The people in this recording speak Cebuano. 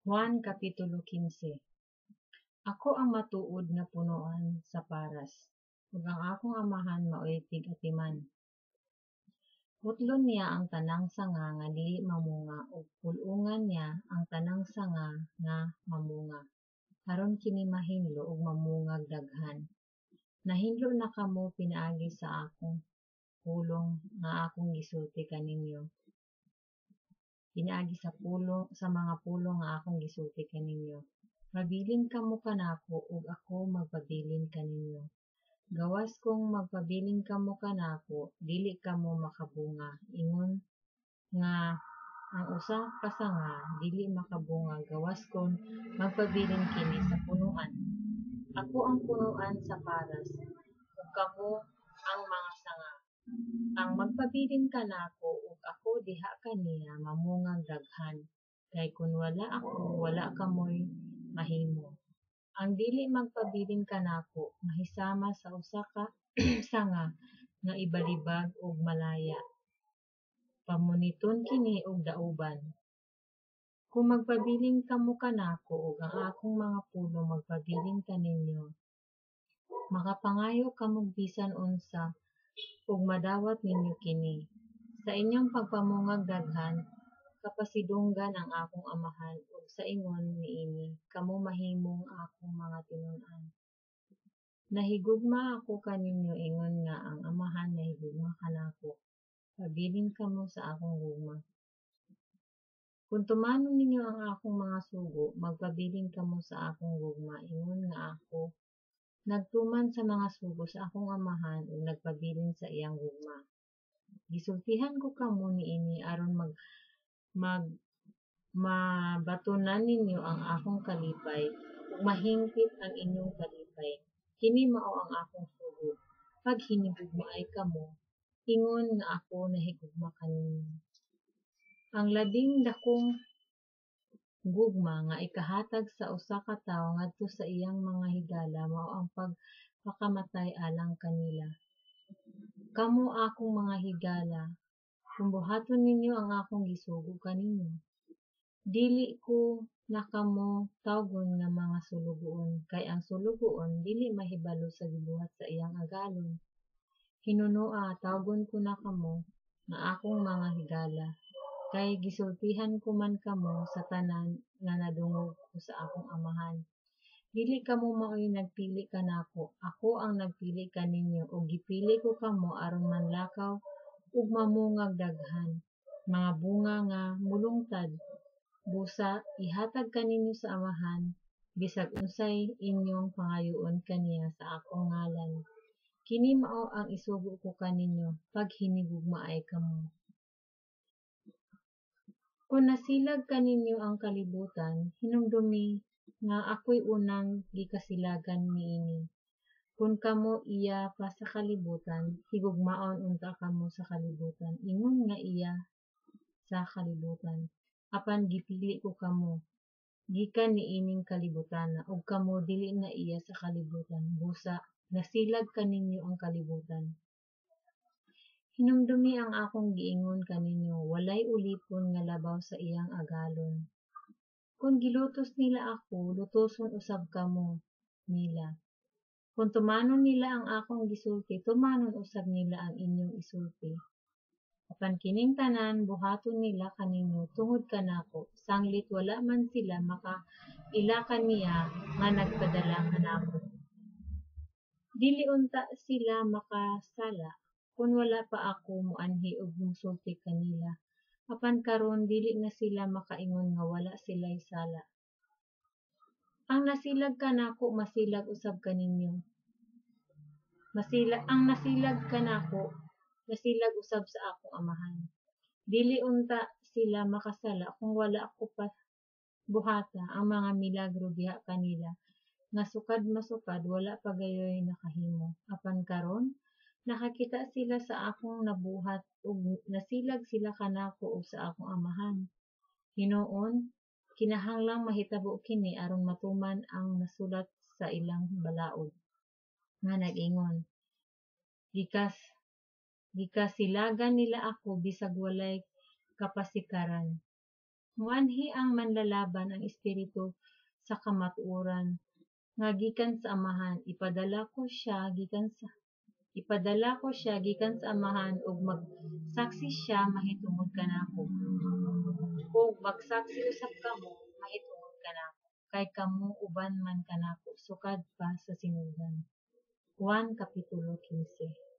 Juan Kapitulo 15. Ako ang matuod nga punoan sa paras, ug ang akong Amahan maoy tig-atiman. Putlon niya ang tanang sanga nga dili mamunga ug pul-ungan niya ang tanang sanga nga mamunga, aron kini mahinlo ug mamungag daghan. Nahinlo na kamo pinaagi sa akong pulong nga akong gisulti kaninyo. Pinaagi sa pulong sa mga pulong nga akong gisulti kaninyo. Mabilin kamo kanako ug ako magpabilin kaninyo. Gawas kung magpabilin kamo kanako, dili kamo makabunga, ingon nga ang usa ka sanga dili makabunga gawas kon magpabilin kini sa punoan. Ako ang punoan sa paras, ug kamo ang mga sanga. Ang magpabilin kanako ug ako diha kaniya mamungag daghan, kay kun wala ako wala kamoy mahimo. Ang dili magpabilin kanako mahisama sa usa ka sanga nga ibalibag ug malaya. Pamuniton kini ug dauban. Kung magpabilin kamo kanako ug ang akong mga pulong magpabilin kaninyo, makapangayo kamog bisan unsa ug madawat ninyo kini. Sa inyong pagpamungag daghan, kapasidunggan ang akong Amahan ug sa ingon niini kamo mahimong akong mga tinun-an. Nahigugma ako kaninyo ingon nga ang Amahan nahigugma kanako. Pabilin kamo sa akong gugma. Kung tumanon ninyo ang akong mga sugo, magpabilin kamo sa akong gugma ingon nga ako nagtuman sa mga sugo sa akong Amahan ug nagpabilin sa iyang gugma. Gisultihan ko kamo niini aron mag mag mabatonan ninyo ang akong kalipay ug mahingpit ang inyong kalipay. Kini mao ang akong sugo: paghinigugmaay kamo ingon nga ako nahigugma kaninyo. Ang labing dakong gugma nga ikahatag sa usa ka tawo ngadto sa iyang mga higala mao ang pagpakamatay alang kanila. Kamo akong mga higala, kung buhaton ninyo ang akong gisugo kaninyo. Dili ko na kamo tawgon nga mga sulugoon, kay ang sulugoon dili mahibalo sa gibuhat sa iyang agalon. Hinunoa tawgon ko na kamo nga akong mga higala, kay gisultihan ko man kamo sa tanan nga nadungog ko sa akong Amahan. Dili kamo maoy nagpili kanako, ako ang nagpili kaninyo ug gipili ko kamo aron manlakaw ug mamungag daghan, mga bunga nga molungtad. Busa ihatag kaninyo sa Amahan bisag unsay inyong pangayoon kaniya sa akong ngalan. Kini mao ang isugo ko kaninyo: paghinigugmaay kamo. Kon nasilag kaninyo ang kalibutan, hinumdumi nga ako'y unang gikasilagan niini. Kun kamo iya pa sa kalibutan, higugmaon unta kamo sa kalibutan ingon nga iya sa kalibutan. Apan gipili ko kamo gikan niining kalibutana, ug kamo dili na iya sa kalibutan, busa nasilag kaninyo ang kalibutan. Hinumdumi ang akong giingon kaninyo, walay ulipon nga labaw sa iyang agalon. Kung gilutos nila ako, lutoson usab kamo nila. Kung tumanon nila ang akong gisulti, tumanon usab nila ang inyong isulti. Apan kining tanan buhaton nila kaninyo tungod kanako, sanglit wala man sila makaila kaniya nga nagpadala kanako. Dili unta sila makasala kun wala pa ako moanhi ug mosulti kanila. Apan karon dili na sila makaingon nga wala sila'y sala. Ang nasilag kanako masilag usab kaninyo. Ang nasilag kanako nasilag usab sa akong Amahan. Dili unta sila makasala kung wala ko pa buhata ang mga milagro diha kanila nga sukad masukad wala pa gayoy nakahimo. Apan karon nakakita sila sa akong nabuhat ug nasilag sila kanako ug sa akong Amahan. Hinuon kinahanglang mahitabo kini aron matuman ang nasulat sa ilang balaod nga nag-ingon, Gikasilagan nila ako bisag walay kapasikaran. Moanhi ang Manlalaban, ang Espiritu sa kamatuoran, nga gikan sa Amahan, ipadala ko siya gikan sa Amahan ug magsaksi siya mahitungod kanako. Ug magsaksi usab kamo mahitungod kanako, kay kamo uban man kanako sukad pa sa sinugdan. Juan Kapitulo 15.